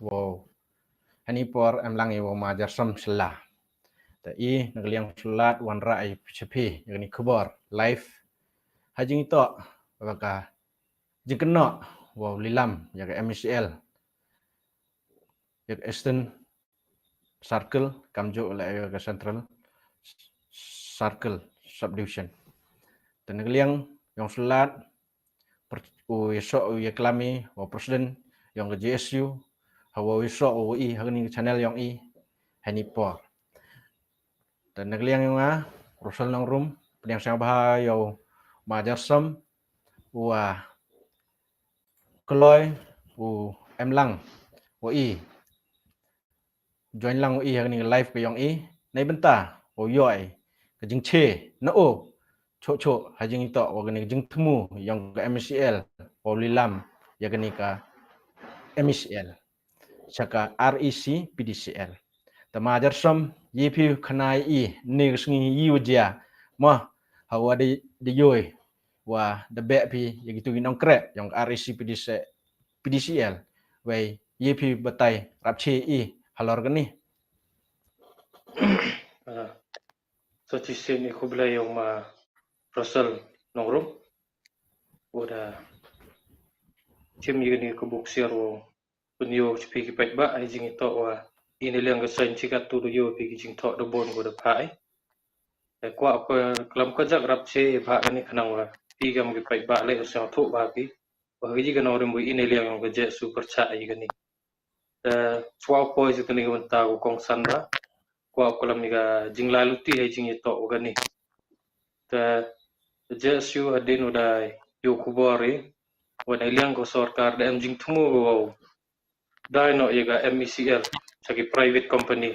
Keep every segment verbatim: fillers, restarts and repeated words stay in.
Wow. Hani por em lang i wow ma Jarsom Shylla. Te i na ka liang Shylla wanrah i phi ïa kani khubor live. Ha jingitoh ba ka jingkynnoh wow lilam ïa ka M E C L, ïa ka Eastern Circle, kamjooh la ïa ka Central Circle Subdivision. Te na ka liang yong Shylla u ïasoh u ïaklam i wa president yong ka J S U ha wa u ïasoh u i ha kani ka channel yong i hani por. Te na ka liang yong nga Russell Nongrum, pdiang sngewbha yow ma Jarsom wa kloi u em lang wa i join lang wa i ha kani ka live ka yong i, na i bynta wa u ïoh i ka jingche na u choh choh ha jingitoh wa kani ka jingthmu yong ka M E C L wa u lilam ïa kani ka M E C L sha ka R E C P D C L. Te ma Jarsom, i phi khana i ni ka sngi i u jia ma ha wa da ïoh wa da beh phi ïa kitu ki nongkreh yong ka R E C P D C L, wei i phi batai rapchi i halor kani. Sa chisien i khublei yong ma Russell Nongrum wa da chim ïa kani ka buk siar wa pynïoh phi ki paidbah ha jingitoh wa i na liang ka saiñ chi katto da ïoh phi ki jingthoh da bun ko da phah i. Te kwah ko klam ka jak rapchi i phah kani khnang wa phi kam ki paidbah leh u sngewthuh ba phi wa ha ka jingkynnoh rim wa i na liang yong ka J S U pyrchah ïa kani. Te chwa u poi sha kani ka bynta ko kongsan ba kwah u klam ïa ka jinglaluti ha jingïatoh wa kani. Te J S U hadien wa da ïoh khubor i wa na liang ka sorkar da em jingthmu ko wow dai noh ïa ka M E C L sha ki private company.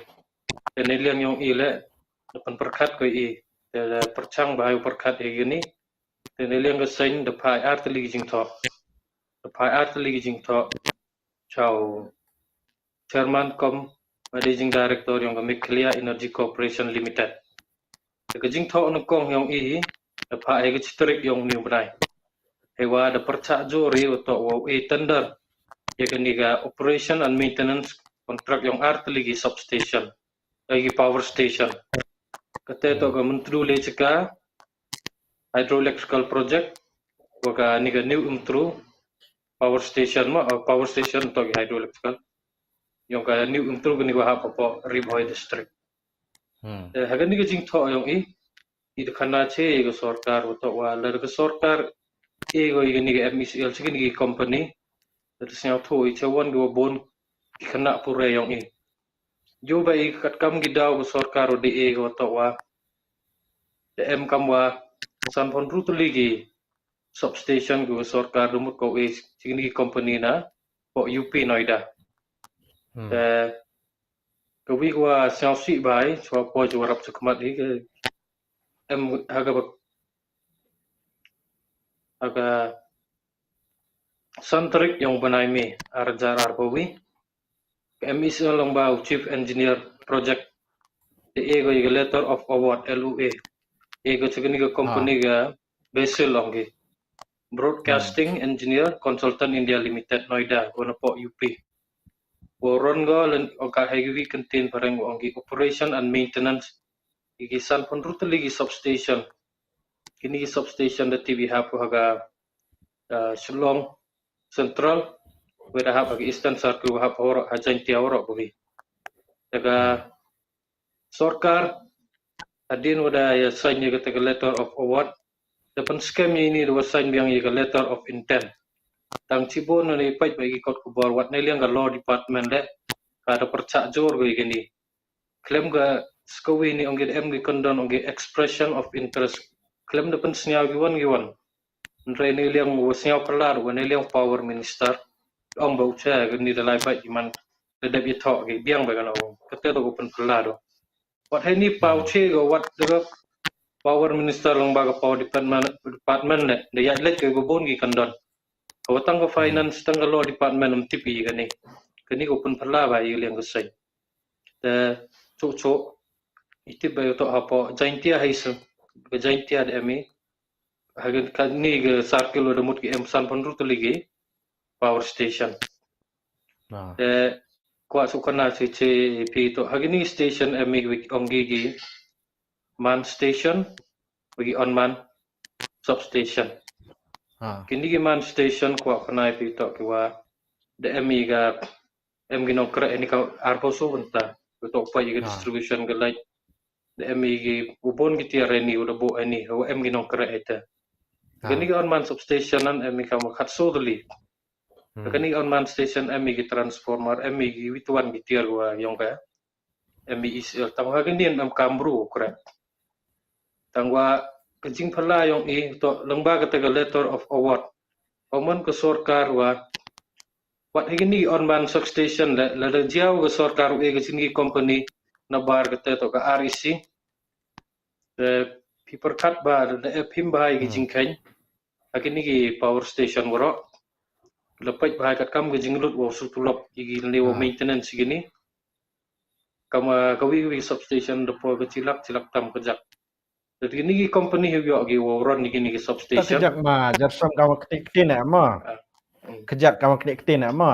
Te na liang yong i leh da pynpyrkhat ko i, te da pyrchang ba ha u pyrkhat ïa kani. Te na liang ka saiñ da phah ar tylli ki jingthoh, da phah ar tylli ki jingthoh cha u chairman cum managing director yong ka Meghalaya Energy Corporation Limited. Te ka jingthoh nyngkong yong i da phah ha ka chi tarik yong uni u bnai. Hei wa da pyrchah jur i wa toh wow e tender ïa kani ka operation and maintenance contract yong ar tylli ki substation, eh, ki power station. Kata toh ka Myntdu Leichka hydroelectrical project wa kani ka New Umtru power station, ma, eh, power station toh ki hydroelectrical yong ka New Umtru kani ka hap hapoh Ri Bhoi district. Hmm. Eh, ha kani ka jingthoh yong i i da khana che ïa ka sorkar wa toh wa lada ka sorkar e ko ïa kani ka M E C L sha kini ki company, da sngewthuh i cha wan ki wa bun ki khynnah pule yong i. Ju ba i katkam ki daw ka sorkar wa da e ko wa toh wa da em kam wa sanphew hynriew tylli ki substation ki wa sorkar da mut ko e sha kini ki company na poh U P Noida. Hmm. Te ka wi ka wa sngewsih ba i chwa poi chwa rap cha khmat i ka em ha ka bak ha ka san tarik yong bnai May ar hajar arphew wi. Ka M E C L long ba u Chief Engineer Project te e ko ïa ka letter of award, L O A. E ko cha kani ka company ka Basil ong ki, Broadcasting Engineer Consultant India Limited, Noida, ko na poh U P. Wa ron ko len ong ka ha ki wi kyntien phareng wa ong ki operation and maintenance ïa ki sanphew hynriew tylli ki substation. Kini ki substation da tip i hap ha ka, eh, Shillong Central, wa da hap ha ka Eastern Circle, wa hap ha Jaintia waroh ko wi. Te ka sorkar hadien wa da ïa sign ïa kata ka letter of award, da pynskhem ïa ini da wa sign biang ïa ka letter of intent. Tang chibun na i peit ba ïa ki kot khubor wat na liang ka law department leh ka da pyrchah jur ko ïa kini. Khlem ka skawi ni ong ki da em ki kyndon ong ki expression of interest. Khlem da pynsngew ki wan ki wan. Hynrei na liang wa sngewphylla wa na liang power minister ong ba u cha kani da lai bait ki man da dep ïathoh ki biang ba kano. Kata da u pynphylla do. Wat hei ni pau che ko wat da power minister long ba ka power department, department ne da ïaid leit ko bun ki kyndon. Ka wa tang ka finance tang ka law department um tip i kani. Kani ko pynphylla ba i liang ka saiñ. Te chuh chuh i tip ba i toh hapoh Jaintia hei sel ka Jaintia da em i. Ha kani ka circle da mut ki em sanphew hynriew tylli ki power station. Te kwah shu kynmaw shisha ïa phi to, ha kine station em i ong ki ki man station, ki on man substation. Ha. Kine ki man station kwah kynmaw ïa phi to ki wa da em i ka, em ki nongkreh ïa kine ka arphew soo bynta. Ki to poi ïa ka Ha. distribution ka light. Da em i ki u bun ki tiar ïa kine, u da buh ïa kine, u em ki nongkreh ïa kata. Ha. Kine ki on man substation, em i ka ma khatsoo tylli. Hmm. Kine ki on man station em i ki transformer, em i ki wei wan ki tiar wa ïong ka M E E C L, tang wa kine em kam bru, correct. Tang wa ka jingphylla ïong i to lyngba kata ka letter of award. Ka mon ka sorkar wa, wat ha kine on man substation, la, lada jia ka sorkar u e ka jingïakhun company na bar kata to ka R E C. Te phi pyrkhat ba da e phim bha ïa ka Hmm. jingkheiñ ha kine ki power station waroh. La peit bha katkam ka jinglut wa shu tulop ïa ki lane wa Ha. maintenance ïa kine. Kama ka wei wei substation da poi ka chi lak chi lak tam ka jak. Te kine ki company hi ïoh ki wa run ïa kine ki Ta ka substation. jak ma, jar sam ka wa kti kti na ma. Ah, hmm. Ka jak ka wa kti kti na ma.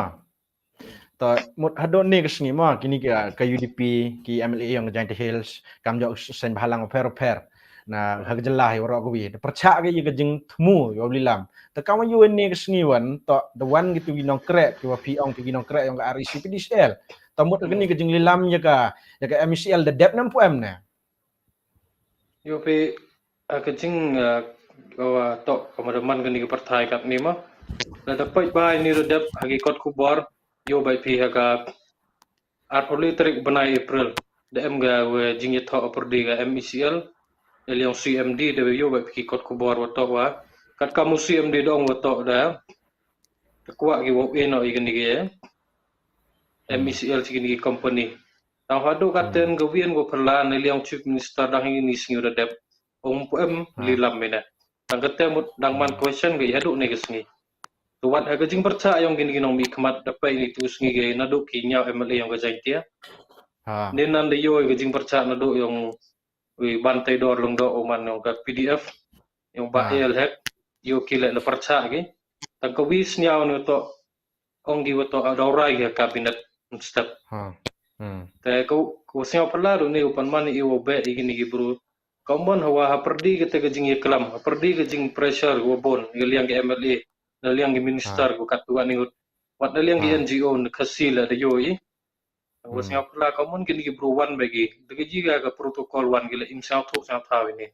Ta mut haduh ne ka sngi ma, kine ki, ah, ka U D P, ki M L A ïong ka Jaintia Hills, kam jok seng bhalang pher pher. Na ha ka jylla hi waroh ka wei. Da pyrchah ka ïa ka jingthmu ïa u lilam. Ta kam ïa ne ka sngi wan, to da wan ki tu ki nongkreh, ki wa phi ong phi ki nongkreh ïong ka R E C P D C L. Ta mut ka Hmm. ne ka jinglilam ïa ka, ïa ka M E C L da dep nam pu em ne. Ïoh phi, ah, ka jing, ah, ka wa to ka ma da man kane ka pyrthei katne ma. Lada peit bha ïa kane da dep ha ki kot khubor, ïoh ba phi ha ka arphew lai tarik bnai April. Da em ka wa jingïathoh ha pyrdi ka M E C L, ïa liang C M D da ïoh ba phi ki kot khubor wa to wa. Katkam u C M D da ong wa to da. Da kwah ki wa u e noh ïa kane ka M E C L chi kine ki company. Tang haduh katen ka wei wa phylla na liang Chief Minister dang hi ni sngi da dep. Ong pu em Ha. lilam ïa ne. Tang kata mut dang man Hmm. question ka ïa haduh ne ka sngi. To wat ha ka jingpyrchah ïong kine ki nongmihkhmat da peit ni tu sngi ka naduh ki ñiaw M L A ïong ka Jaintia. Ha. Ne nan da ïoh ka jingpyrchah naduh ïong wei Banteidor Lyngdoh u man ïong ka P D F. Ïong ba Ha. A L Hek. Ïoh ki leh na pyrchah ki. Tang ka wei sñiaw ne to ong ki wa to da u rai ka cabinet step. Ha. Hmm. Te ka, ka wa sñiaw phylla ruh ne u pan man i wa beh i kine ki bru. Ka mon ha wa ha pyrdi kata ka jingïaklam, ha pyrdi ka jingpressure wa bun, ïa liang ka M L A, na liang ka minister Ha. ka kat tu wa ni ngut. Wat na liang ka Ha. N G O na Khasi la da ïoh i. Wa Hmm. sñiaw phylla ka mon kine ki bru wan beh ki. Da ka jingïa ka protocol wan ki la im sñiaw thok sñiaw thaw ïa ne.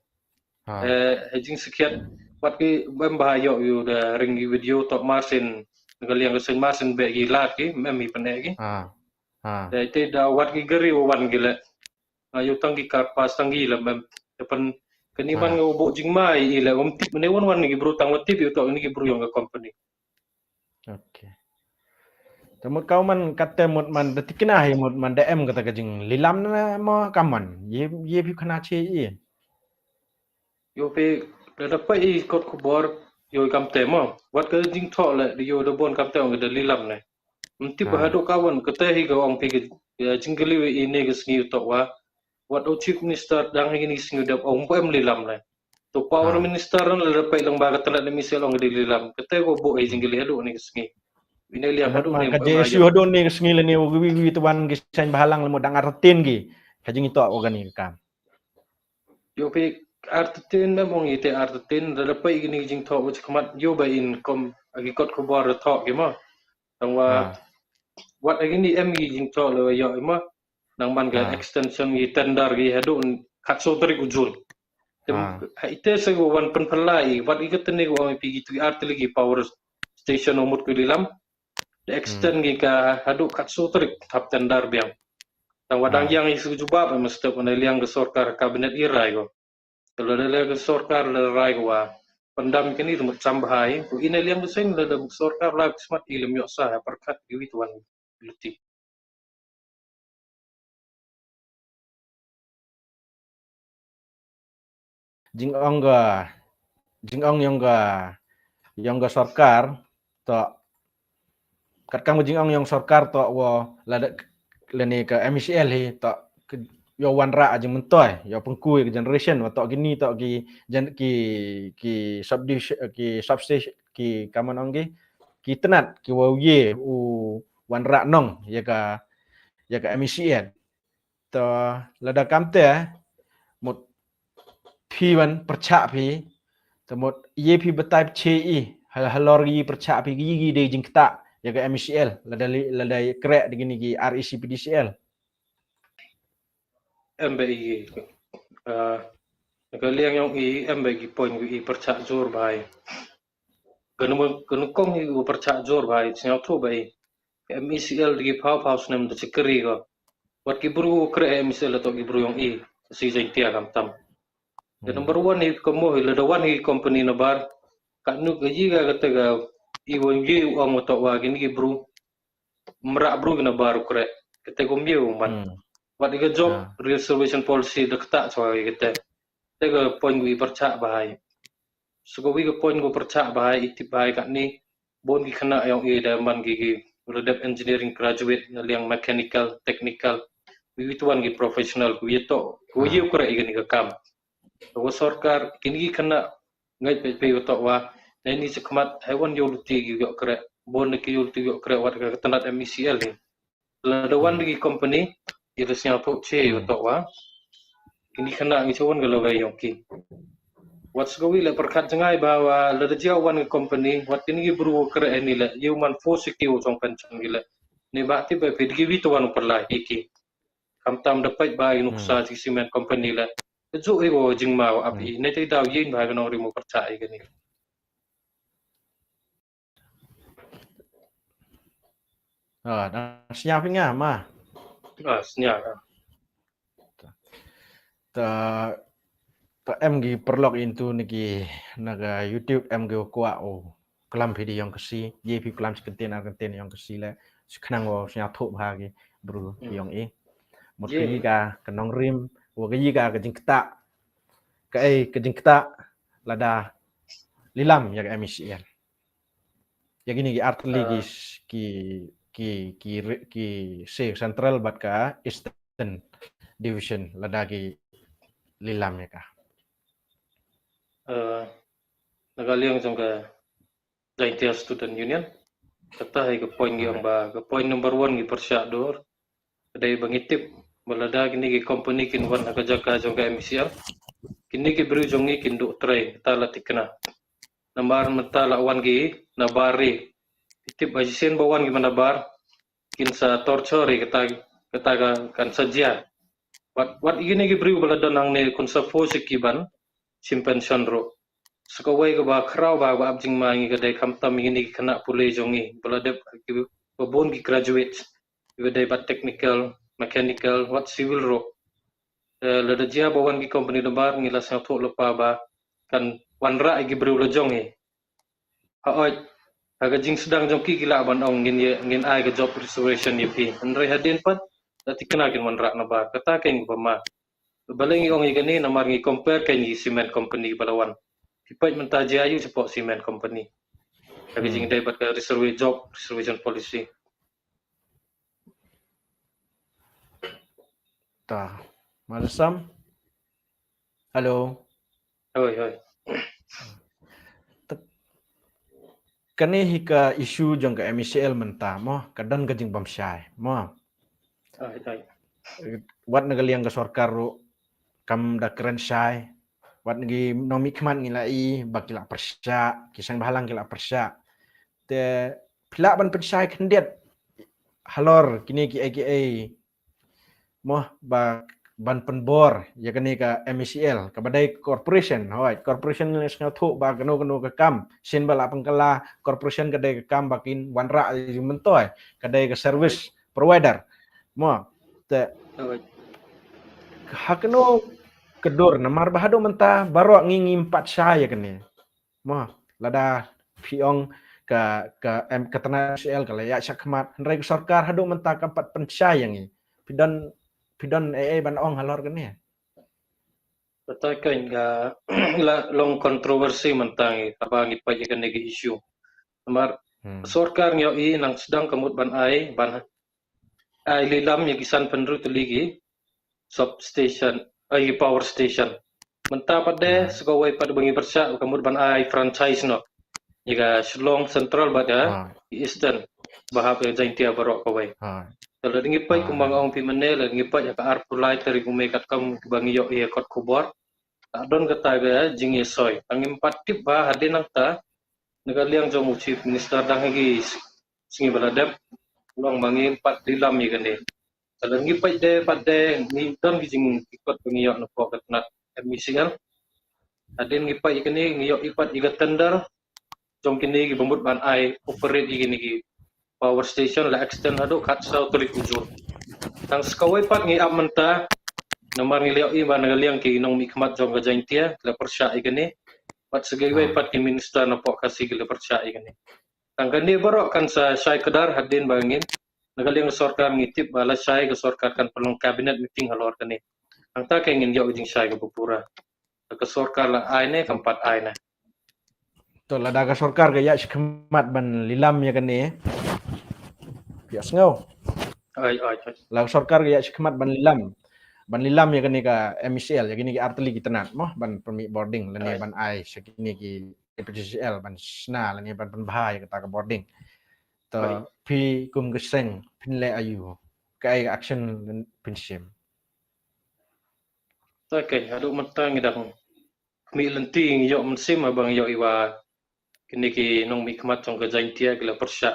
Ha. Eh, ha jingsakhiat, wat ki bem bha ïoh ïoh da ring ki video to marsin, na ka liang ka seng marsin beh ki lad ki, mem i pyneh ki. Ha. Ha. Da ite da wat ki gari wa wan ki le. Nga ïoh tang ki car pass tang ki le mem. Te pan kani Ha. man nga u buh jingma i le, um tip mane wan wan ki bru tang wa tip ïoh to ni ki bru ïong ka company. Okay. Te mut ka u man kata mut man da tikna hi mut man da em kata ka jinglilam na ma ka man. Ye, ye phi khana che i. Ïoh phi da da peit i kot khubor, ïoh kam te ma. Wat ka jingthoh le, ïoh da bun kam te ong da lilam ne. Ym tip ba Ha. haduh ka wan kata hi ka ong phi ka, eh, jingkylli wa i ne ka sngi to wa. Wat u Chief Minister dang hi ni sngi da ong ba em lilam ne. To Power Ha. Minister na le da peit lang ba ka tla ne mi se long da lilam. Kata ko bo hi jingkylli haduh ne ka sngi. Ine liam Mut haduh man ne ka ba J S U ïoh. haduh ne ka sngi le ne wa wi wi tu wan ki seng bhalang le mut dang artin ki. Ka jingïathoh wa kani ka kam. Ïoh phi artin mem ong ite artin da da peit kini jingthoh wa chi khmat ïoh ba in kom agi kot khubor da thoh ki ma. Tang wa Ha. wat agi ni em ki jingthoh le wa ïoh i ma. Nang man ka Ha. extension ki tender ki haduh khatsaw tarik u June. Te Ha. ha ite se ko wan pynphylla i, wat i ka tene ko ong i phi ki tu ar tylli ki power station u mut ki lilam. Da extend Hmm. ki ka haduh khatsaw tarik hap tender biang. Tang wa dang Ha. ïang i su jubab em step wan liang ka sorkar cabinet i rai ko. Ka la da liang ka sorkar la rai ko wa pyndam kini mut sam bha i. Ko ine liang ka seng la da sorkar la smat i lem ïoh sa ha pyrkhat ki wit wan luti. Jingong ka, jingong ïong ka, ïong ka sorkar to, katkam ka jingong ïong sorkar to wa la da, lane ka M E C L hi to, ka, ïoh wanrah jingmyntoi, ïoh pynku ïa ka generation wa to kini to ki jen-, ki, ki subdivision, ki substation, ki kaman ong ki, ki tnat, ki wa u ye u wanrah nong ïa ka, ïa ka M E C L. To lada kam te mut phi wan pyrchah phi, to mut ïa phi batai phi i ha halor ïa pyrchah phi ki ïa ki dei jingkta ïa ka M E C L lada li- lada kreh da kini ki R E C P D C L. Em ba i, uh, ka liang yong i em ba ki point ki i pyrchah jur bha i. Kanu kanu kong i u pyrchah jur bha i, sñiaw thu ba i. M E C L da ki phaw phaw snem da chikri ko. Wat ki bru u kreh M E C L to ki bru yong i. Si Jaintia kam tam. Ka number one i ka mo i lada wan i company na bar. Ka nu ka yi ka kata ka i wan yi u ong to wa kini ki bru. Mrak bru kina bar u kreh. Kata ko mye u man. Wat i ka job reservation policy da kata chwa i kata. Kata ka point wi pyrchah bha i. So ka wi ka point ko pyrchah bha i, i tip bha i kat ni. Bon ki khynnah yong i da man ki ki u la dep engineering graduate na liang mechanical, technical. Wi wi tuan ki professional ko wi to. Ko wi u kreh i kani ka kam. Ko sorkar kini ki khynnah ngai pe pe to wa. Nai ni chakhmat hai wan yo luti ki yo kreh. Bon ki yo luti yo kreh wat ka tanat M E C L ni. Lada wan ki company i da sñiaw to che yo to wa. Kini khynnah ngi chawon ka lo ga yong ki. Wat ska wi le pyrkhat jngai ba wa lada jia wan ki company wat kini ki bru kreh ni le yo man fo si ki u jong pension ki le. Ni ba ti ba pe ki wi to wan u pyrlai ki ki. Kam tam da pait ba i nuksa ji cement company le. Ju i wo jingma wa ap i ne te daw yin ba ga nong rimu pyrchah i kani. Ah, da sñiaw phi nga ma. Ah, sñiaw. Ta ta em ki paralok into na ki na ka YouTube em ki kwah o klam phi di yong ka si, ye phi klam si kenten ar kenten yong ka si le, si khnang o sñiaw thuh bha ki bru yong i. Mut ka yi ka ka nongrim, wa ka yi ka ka jingkta, ka ei ka jingkta lada lilam ya ka M E C L. Ya kini ki artylli ki ki ki ki se Central bad ka Eastern Division lada ki lilam ya ka. Na ka liang jong ka Jaintia Student Union. Kata hai ka point ngi ong ba ka point number one ngi pyrshah dur. Ka dei ba ngi tip ba lada kini ki company kin wan ha ka jaka jong ka M E C L, kini ki briew jong ngi kin duh trei, kata la thikna. Namar mynta la wan ki na bar ri. Ki tip ba shisien ba wan ki na bar kin sa torture ri, kata kata ka kan sa jia. Wat wat kini ki briew ba la don hangne kun sa force ki ban shim pension ruh. Sa kawei kaba khraw ba ba ap jingma ngi ka dei khamtam kini ki khynnah pule jong ngi ba la dep ki ba bun ki graduate, ki ba dei ba technical, mechanical, wat civil ruh. Lada jia ba wan ki company da bar ngi la sngewthuh lypa ba kan wanrah ïa ki briew la jong ngi. Ha oi ha ka jingsdang jong ki ki lah ban ong ngin ïa ngin ai ka job reservation ïa phi, hynrei hadien pat la thikna kin wanrah na bar. Kata kein ba ma. Balei ngi ong ïa kane? Namar ngi compare kein ïa ki cement company ba la wan. Ki peit mynta jia ïa u shapoh cement company. Ha ka jingdei bad ka reservation, job reservation policy. Ta. Madam Sam. Hello. Hoi hoi. Kane hi ka issue jong ka M E C L mynta mo, ka don ka jingbymshai mo. Wat na ka liang ka sorkar ruh kam da kren shai. Wat ngi nongmihkhmat ngi la i ba ki la pyrshah, ki seng bhalang ki la pyrshah. Te phi lah ban pynshai khyndiat halor kine ki A K A mo ba ban pynbor ïa kane ka M E C L kaba dei corporation. Hoi, corporation ne sngewthuh ba kano kano ka kam sien ba la pynkylla corporation ka dei ka kam ba kin wanrah ïa u myntoi, ka dei ka service provider mo. Te ha kano ka dur namar ba haduh mynta baroh ngi ngim pat shai ïa kane. Mo, lada phi ong ka ka M ka tnat M E C L ka la ïa shakhmat, hynrei ka sorkar haduh mynta kam pat pynshai ïa ngi. Phi don phi don ei ei ban ong halor kane? Kata kein ka la long controversy mynta ngi haba ngi peit ïa kane ka issue. Namar sorkar ngi ïohi nang sdang ka mut ban ai ban ai lilam ïa ki san pynru tylli ki substation, ai ki power station. Mynta pat de sa kawei pat ba ngi pyrshah ka mut ban ai franchise noh ïa ka Shillong Central bad ka Eastern. ba hap ïa ka Jaintia baroh kawei. Ha. Te lada ngi peit kumba nga ong phi mynne, lada ngi peit ha ka arphew lai tarik u Mei katkam ba ngi ïoh ïa ka kot khubor, la don kata ka jingïasoi. Tang ngim pat tip ba hadien nangta na ka liang jong u Chief Minister dang ha ki sngi ba la dep, u ong ba ngim pat lilam ïa kane. Te lada ngi peit de pat de ngi don ki jingkot ba ngi ïoh napoh ka tnat M E C L. Hadien ngi peit ïa kane ngi ïoh ïa pat ïa ka tender jong kine kiba mut ban ai operate ïa kine ki power station la extend haduh khatsaw tarik u Jun. Tang sa kawei pat ngi ap mynta namar ngi la ïohi ba na ka liang ki nongmihkhmat jong ka Jaintia la pyrshah ïa kane. Bad sa kawei pat ki minister napoh Khasi ki la pyrshah ïa kane. Tang kane baroh kan sa shai kdar hadien ba ngin na ka liang ka sorkar ngi tip ba lashai ka sorkar kan pynlong cabinet meeting halor kane. Nangta ka ngin ïoh jingshai kaba pura. Ka sorkar la ai ne kam pat ai ne. To lada ka sorkar ka ïaid shakhmat ban lilam ïa kane. Phi ïa sngew. Ai ai ai. La ka sorkar ka ïaid shakhmat ban lilam. Ban lilam ïa kane ka M E C L ïa kine ki artylli ki tnat mo ban permit boarding lane ban ai sha kine ki P T C L ban shna lane ban pynbha ïa kata ka boarding. To phi kum ka seng phin leh aïu, kaei ka action phin shim? Ta kei haduh mynta ngi dang khmih lynti ngi ïoh mynsiem haba ngi ïoh ïa ba kine ki nongmihkhmat jong ka Jaintia ki la pyrshah.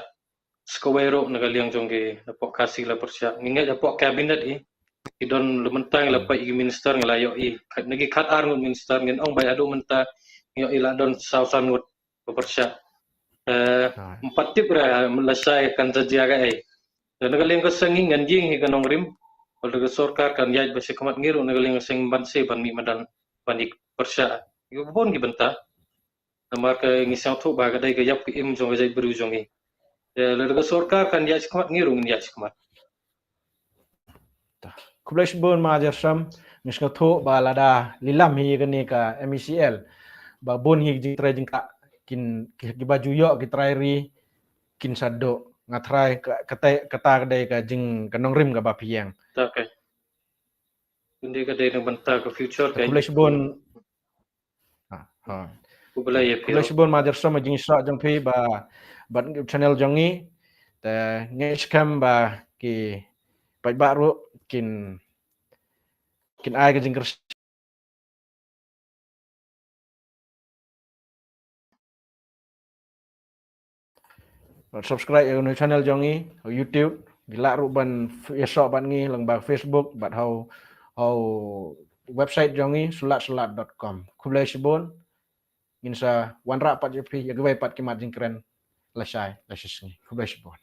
Sa kawei ruh na ka liang jong ki napoh Khasi la pyrshah. Ngi ngeit hapoh cabinet i ki don la mynta ngi la peit ïa ki minister ngi la ïohi. Na ki khat ar ngut minister ngin ong ba haduh mynta ngi ïohi la don saw san ngut ba pyrshah. Em pat tip re lashai kan sa jia kaei. Na ka liang ka seng ngi ngan ïeng hi ka nongrim. Lada ka sorkar kan ïaid ba shakhmat ngi ruh na ka liang ka seng ban sa ban mih madan ban ïa pyrshah. Ïa bun ki bynta. Namar ka ngi sngewthuh ba ka dei ka ïap ka im jong ka jaitbynriew jong ngi. Lada ka sorkar kan ïaid shakhmat ngi ruh ngin ïaid shakhmat. Khublei shibun ma Jersom, ngi sngewthuh ba lada lilam hi kane ka M E C L ba bun hi jingtrei jingkah kin kiba ju ïoh ki trai ri kin sa duh. Nga trai kata ka dei ka jing ka nongrim kaba phi ïeng. Kane ka dei na bynta ka future ka. Khublei shibun. Khublei shibun ma Jersom ïa ka jingïasoh jong phi ba bad channel jong ngi. Te ngi skhem ba ki paidbah ruh kin kin ai ka jingkyrshan. Subscribe ïa u channel jong ngi ha YouTube, ngi lah ruh ban ïasoh bad ngi lyngba Facebook bad ha u website jong ngi sulatsulat dot com. Khublei shibun. Ngin sa wanrah pat ïa phi ïa kiwei pat ki mat jingkren lashai lashisngi. Khublei shibun.